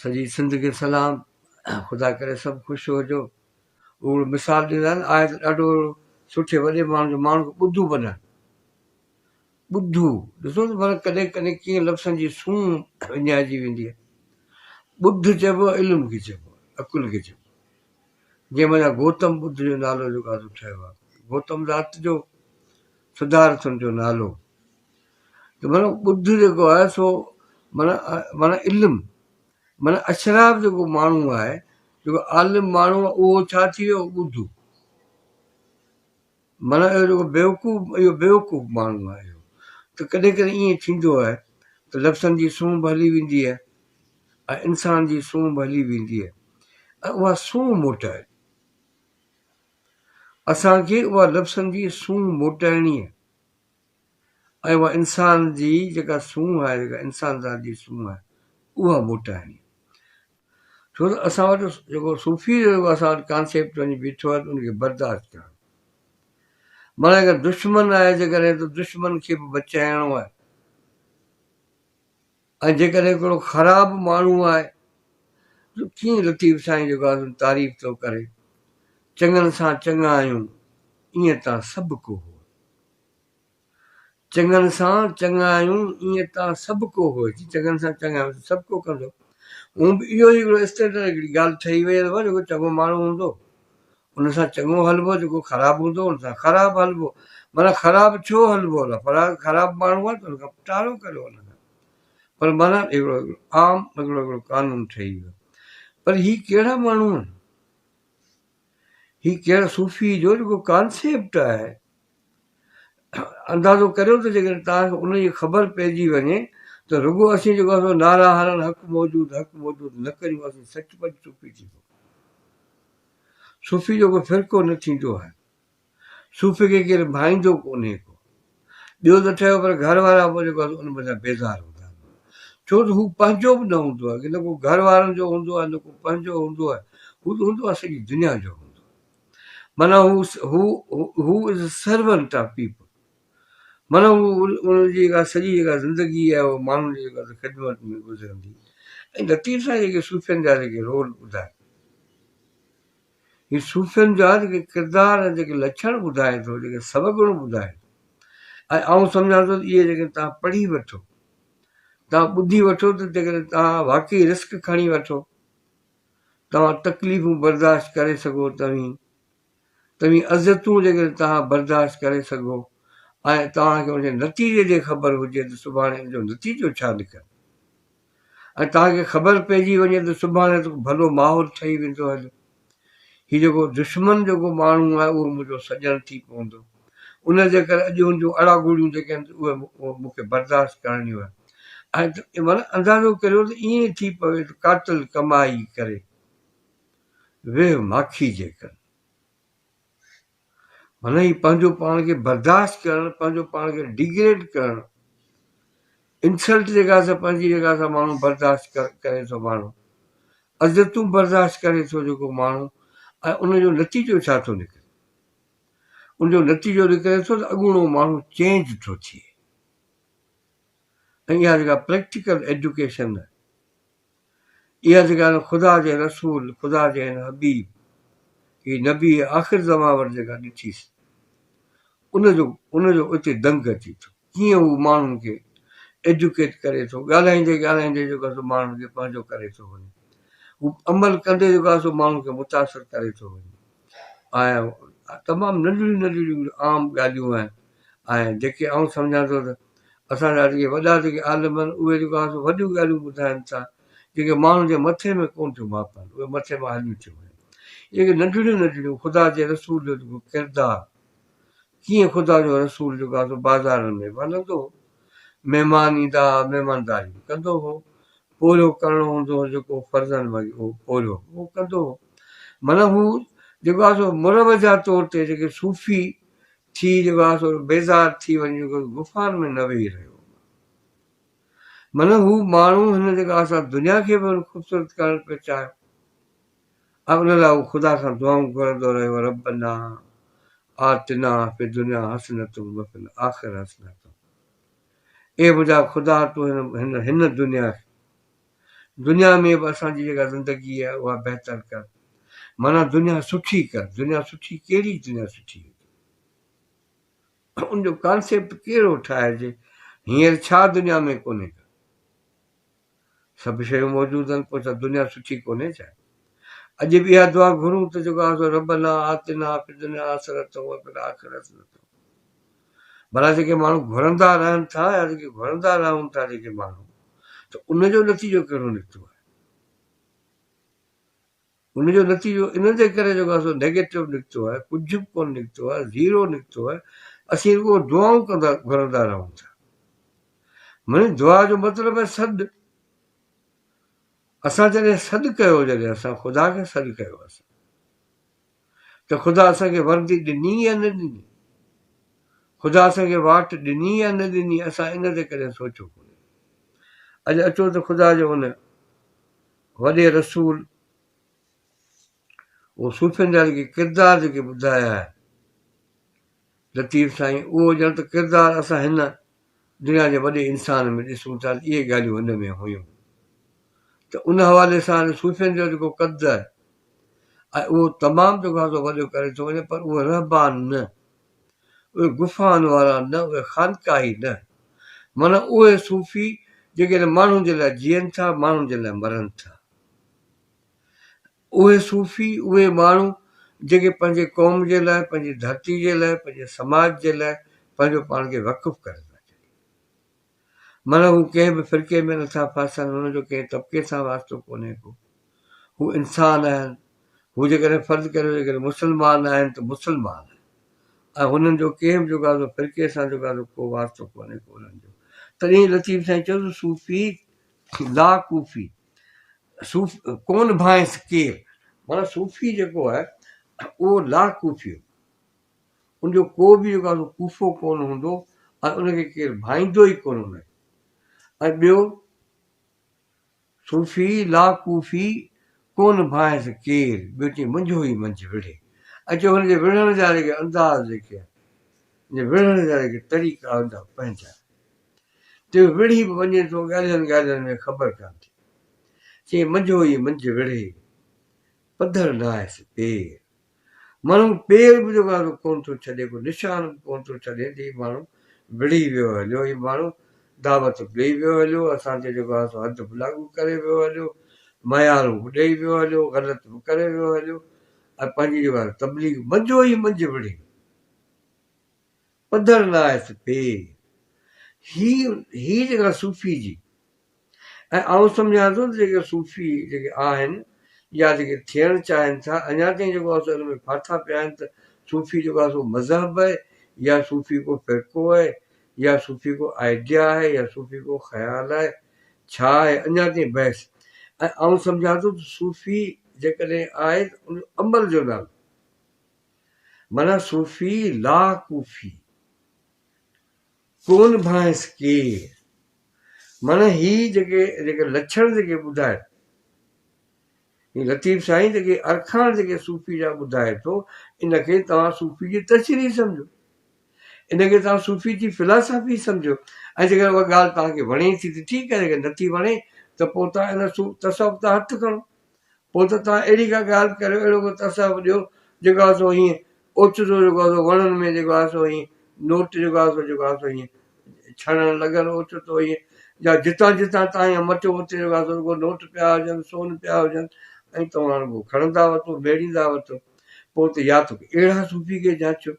سڄي سنڌ کي سلام خدا ڪري سڀ خوش هجو. اهو مثال ڏيندا آهن آهي ته ڏاڍو سٺي وڏي ماڻهو جو ماڻهو کي ٻڌو بنائڻ ٻڌو ڏسو ته معنيٰ ڪڏهن ڪڏهن ڪيئن لفظن جي سونهن وڃائجي ويندي آهي ٻڌ چئبو آهي علم کي چئبو آهي عقل کي چئبو آهي جنهن معنيٰ گوتم ٻڌ جو نالو جيڪو آهي سو ٺهيو آهي گوتم ذات جو سڌارٿن جو نالو ته معنيٰ ٻڌ جيڪو آهي سو معنيٰ معنيٰ علم معنيٰ اشراف جيڪو ماڻهو آهي جيڪو عالم ماڻهو آهي اهو ڇا ٿي ويو ٻڌ معنيٰ اهو جيڪو بيوقوف اهو بيوقوف ماڻهو آهي اهو ته ڪڏهن ڪڏهن ائين ٿيندو آهي ته لفظن جي سونهن به هلي ويندي آهي ۽ انسان جي سونهن به هلي ويندي آهي ۽ اها سونهن موٽائي اسان کي اها لفظن جي سونهن موٽائڻي آهي ۽ اها انسان جي جيڪا سونهن آهي جيڪا انسان ذات جي سونهن آهي اها موٽائڻي آهي. ڇو ته اسان وٽ جيڪو صوفي جو جيڪو اسان وٽ ڪانسيپٽ وڃي بيٺو آهي ته ان کي برداشت ڪرڻ معنيٰ اگر دشمن آهي جيڪڏهن ته دشمن کي به بچائڻو آهي ۽ جيڪڏهن هڪڙو خراب ماڻهو آهي ته ڪيئن لطيف سائين جيڪو آهي سو تعريف ٿو ڪري چڱن سان چڱا آهيون ائين تان سڀ ڪو هو چڱن سان چڱا آهيون ائين تان سڀ ڪو هو جي چڱن سان چڱا آهيون سڀ ڪو ڪندو هون به اهو ئي هڪڙو اسٽينڊرڊ هڪڙي ڳالهه ٺهي وئي آهي جيڪو چڱو ماڻهو هوندو ان سان چڱو هلبو جيڪو خراب هوندو ان سان خراب هلبو معنيٰ خراب ڇو هلبو خراب ماڻهو آهي ته ان کان ٽارو ڪريو ان کان پر معنيٰ هڪڙو عام هڪڙو هڪڙو قانون ٺهي ويو پر هي ڪهڙا ماڻهو آهن هي ڪهڙا صوفي جو جيڪو ڪانسيپٽ آهي اندازو ڪريو ته جيڪڏهن توهان کي ان جي خبر پئجي وڃي ته رڳو اسين جيڪو آهي سو نعرا هڻڻ حق موجود حق موجود نه ڪريون اسين سچ پچ صوفي ٿي پئون. صوفي جو ڪو فرقو نه ٿيندو آهي. صوفي کي ڪير ڀائيندو ڪونهي ڪو. ٻيو ته ٺهيو پر گهر وارا به جيڪو آهي ان منجهان بيزار هوندا آهن. ڇو ته هو پنهنجو به نه هوندو آهي نه ڪو گهر وارن جو هوندو آهي نه ڪو پنهنجو هوندو آهي هو ته هوندو آهي سڄي دنيا جو هوندو آهي. معنيٰ هو هو هو از a servant of people معنيٰ هو ان جي جيڪا سڄي جيڪا زندگي آهي اها ماڻهن جي جيڪا خدمت ۾ گذرندي ۽ لطيف سائين جيڪي صوفين جا جيڪي رول ٻڌايا هي صوفين جا جيڪي ڪردار ۽ جيڪي لڇڻ ٻڌائي ٿو جيڪي سوگڻ ٻڌائي ٿو ۽ آئون سمجهان ٿو ته اهي جيڪي توهان پڙهي وٺو توهان ٻڌي وٺو ته جيڪڏهن توهان واقعي رسڪ کڻي وٺو توهان تڪليفون برداشت ڪري سگهو توهين توهين اذيتون جيڪڏهن توهان برداشت ڪري سگهو ۽ توهان کي ان جي نتيجي جي خبر هجي ته سڀاڻي ان جو نتيجو ڇا نڪرندو ۽ توهان کي خبر پئجي وڃي ته سڀاڻي ته ڀلو ماحول ٺهي ويندو هليو هي جيڪو دشمن جيڪو ماڻهو آهي اهو منهنجو سڄڻ ٿي پوندو ان جي ڪري اڄ هن جون اڙا گوڙيون جيڪي آهن اهي مون کي برداشت ڪرڻيون آهن ۽ معنيٰ اندازو ڪريو ته ائين ٿي پوي ته قاتل ڪمائي ڪري ويهه ماکي جي ڪن معنيٰ هي پنهنجو پاڻ کي برداشت ڪرڻ پنهنجو پاڻ کي ڊيگريڊ ڪرڻ انسلٽ جيڪا سا پنهنجي جيڪا سا ماڻهو برداشت ڪري ٿو ماڻهو اذيتون برداشت ڪري ٿو جيڪو ماڻهو ۽ ان جو نتيجو ڇا ٿو نڪري ان جو نتيجو نڪري ٿو ته اڳوڻو ماڻهو چينج ٿو ٿئي ۽ اها جيڪا پريڪٽيڪل ايڊيوڪيشن آهي اها جيڪا هن خدا جي رسول، خدا جي هن حبيب، هي نبي آخر زمان وٽ جيڪا ڏٺيس، ان جو ان جو اتي دنگ اچي ٿو. ڪيئن هو ماڻهن کي ايڊيوڪيٽ ڪري ٿو، ڳالهائيندي ڳالهائيندي جيڪو آهي سو ماڻهن کي پنهنجو ڪري ٿو وڃي. هو عمل ڪندي جيڪو آهي سو ماڻهن کي متاثر ڪري ٿو وڃي. ۽ تمام ننڍڙيون ننڍڙيون عام ڳالهيون آهن ۽ جيڪي آئون سمجهان ٿو ته اسان جا جيڪي وڏا جيڪي عالم آهن اهي جيڪو آهي سو وڏيون ڳالهيون ٻڌائن ٿا جيڪي ماڻهن جي مٿي ۾ ڪونه ٿيون ماپن اهي مٿي مان هليون ٿيون وڃن جيڪي ننڍڙيون ننڍڙيون خدا جي رسول جو جيڪو ڪردار ڪيئن خدا جو رسول جيڪو آهي سو بازارن ۾ به هلندو هو مهمان ايندا هئا مهمانداري به ڪندو هو پورهيو ڪرڻو هوندو هو جيڪو فرضن مان اهو پورهيو اهو ڪندو هو معنيٰ هو جيڪو آهي سو مروجه طور تي جيڪي صوفي ٿي جيڪو آهي سو بيزار ٿي وڃي جيڪو غفائن ۾ نه ويهي رهيو. معنيٰ هو ماڻهو هن جيڪا آهي سا دنيا کي به هن خوبصورت ڪرڻ پئي چاهيو ۽ ان لاء هو خدا کان دعائون گهرندو رهيو ربنا آتنا في الدنيا حسنة وفي الآخرة حسنة اي منهنجا خدا تون هن هن دنيا کي دنيا ۾ به اسان جي جيڪا زندگي آهي اها بهتر ڪر. معنيٰ دنيا سٺي ڪر. دنيا سٺي ڪهڙي دنيا سٺي هوندي؟ ان جو ڪانسيپٽ ڪهڙو ٺاهجي؟ هينئر ڇا دنيا ۾ ڪونهي ڪا؟ سڀ شيون موجود آهن پوء ڇا دنيا سٺي ڪونهي ڇا؟ اڄ به اها دعا گهرون ته جيڪو آهي سو ربنا آتنا في الدنيا حسنة وفي الآخرة حسنة. ڀلا جيڪي ماڻهو گهرندا رهن ٿا يا جيڪي گهرندا رهون ٿا جيڪي ماڻهو ته ان جو نتيجو ڪهڙو نڪتو آهي؟ ان جو نتيجو ان جي ڪري جيڪو آهي سو نيگيٽو نڪتو آهي، ڪجهه به ڪونه نڪتو آهي، زيرو نڪتو آهي. اسين رڳو دعائون ڪندا گهرندا رهون ٿا. معني دعا جو مطلب آهي سڏ. اسان جڏهن سڏ ڪيو، جڏهن اسان خدا کي سڏ ڪيو اسان ته خدا اسان کي وردي ڏني يا نه ڏني، خدا اسان کي واٽ ڏني يا نه ڏني، اسان ان تي ڪڏهن سوچيو ڪونهي. اڄ اچو ته خدا جو ان وڏي رسول اهو صوفين جا جيڪي ڪردار جيڪي ٻڌايا آهن لطيف سائين اهو ڄڻ ته ڪردار اسان هن دنيا جي وڏي انسان ۾ ڏسون ٿا ته اهي ڳالهيون هن ۾ هيون ته ان حوالي سان صوفين جو جيڪو قد آهي ۽ اهو تمام جيڪو آهي سو وڏو ڪري ٿو وڃي پر اهي رهبان نه اهي گفائن وارا نه اهي خانقاهي نه معنيٰ اهي صوفي جيڪي ماڻهن جي لاء جيئن ٿا ماڻهن جي لاء مرن ٿا. اهي صوفي، اهي ماڻهو جيڪي پنهنجي قوم جي لاء، پنهنجي ڌرتي جي لاء، پنهنجي سماج جي لاء پنهنجو پاڻ کي وقف ڪري ٿا ڇڏين. معنيٰ هو ڪنهن به فرقي ۾ نٿا ڦاسن، هنن جو ڪنهن طبقي سان واسطو ڪونهي ڪو. هو انسان آهن. هو جيڪڏهن فرض ڪريو جيڪڏهن مسلمان آهن ته مسلمان آهن ۽ هنن جو ڪنهن به جيڪو آهي سو فرقي سان جيڪو آهي سو ڪو واسطو ڪونهي ڪو هنن جو. تڏهن لطيف سائين چيو ته صوفي لا ڪوفي. صوف ڪون ڀانئس ڪير معنيٰ صوفي جيڪو آهي اهو لا ڪوفي هوندو ان جو ڪو به جيڪو آهي ڪوفو ڪون هوندو ۽ ان کي ڪير ڀائيندو ئي ڪون ان کي ۽ ٻيو صوفي لا ڪوفي ڪون ڀانئس ڪير ٻيو چئي منجهو ئي منجهه وڙهي ۽ چئي هن جي وڙهڻ جا جيڪي انداز جيڪي آهن وڙهڻ جا جيڪي طريقا هوندا پنهنجا تي وڙهي به وڃي ٿو ڳالهين ڳالهين ۾ خبر ڪانه ٿئي. چي منجهو ئي منجهه وڙهي، پڌر ناهيس پير. ماڻهو پير به جيڪو آهي سو ڪونه ٿو ڇڏي، ڪو نشان به ڪونه ٿو ڇڏي ته هي ماڻهو وڙهي ويو هليو، هي ماڻهو دعوت به ڏئي ويو هليو، اسان تي جيڪو آهي سو حد به لاڳو ڪري ويو هليو، ميارون به ڏئي ويو هليو، غلط به ڪري ويو هليو ۽ پنهنجي جيڪو آهي تبليغ منجهو ئي منجهه وڙهي. پڌر نه آيس پير. هي هي جيڪا صوفي جي ۽ آئون سمجهان ٿو ته جيڪي صوفي جيڪي آهن يا جيڪي ٿيڻ چاهين ٿا اڃا تائين جيڪو آهي سو ان ۾ ڦاٿا پيا آهن ته صوفي جيڪو آهي سو مذهب آهي يا صوفي ڪو فرقو آهي يا صوفي ڪو آئيڊيا آهي يا صوفي ڪو خيال آهي ڇا آهي اڃا تائين بحث ۽ آئون سمجهان ٿو ته صوفي جيڪڏهن آهي ته ان عمل جو نالو معنيٰ صوفي لا ڪوفي، ڪون ڀانئس ڪير. معنيٰ هي جيڪي جيڪي لڇڻ جيڪي ٻڌائي هي لطيف سائين جيڪي ارکان جيڪي صوفي جا ٻڌائي ٿو ان کي توهان صوفي جي تشريح سمجهو ان کي توهان صوفي جي فلاسافي سمجهو ۽ جيڪڏهن اها ڳالهه توهان کي وڻي ٿي ته ٺيڪ آهي جيڪڏهن نٿي وڻي ته پوء توهان ان تصوف تان هٿ کڻو پوء ته توهان اهڙي ڪا ڳالهه ڪريو، اهڙو ڪو تصوف ڏيو، جيڪو آهي سو ائين اوچتو جيڪو آهي سو وڻن ۾ جيڪو آهي سو ائين نوٽ جيڪو آهي سو جيڪو آهي سو ائين ڇڻڻ لڳن اوچتو ائين يا جتان جتان توهان ائين مٽيو اتي جيڪو آهي سو رڳو نوٽ پيا هجن، سون پيا هجن ۽ توهان رڳو کڻندا وتو، ميڙيندا وتو. پوء ته يا ته اهڙا صوفي کي جاچيو.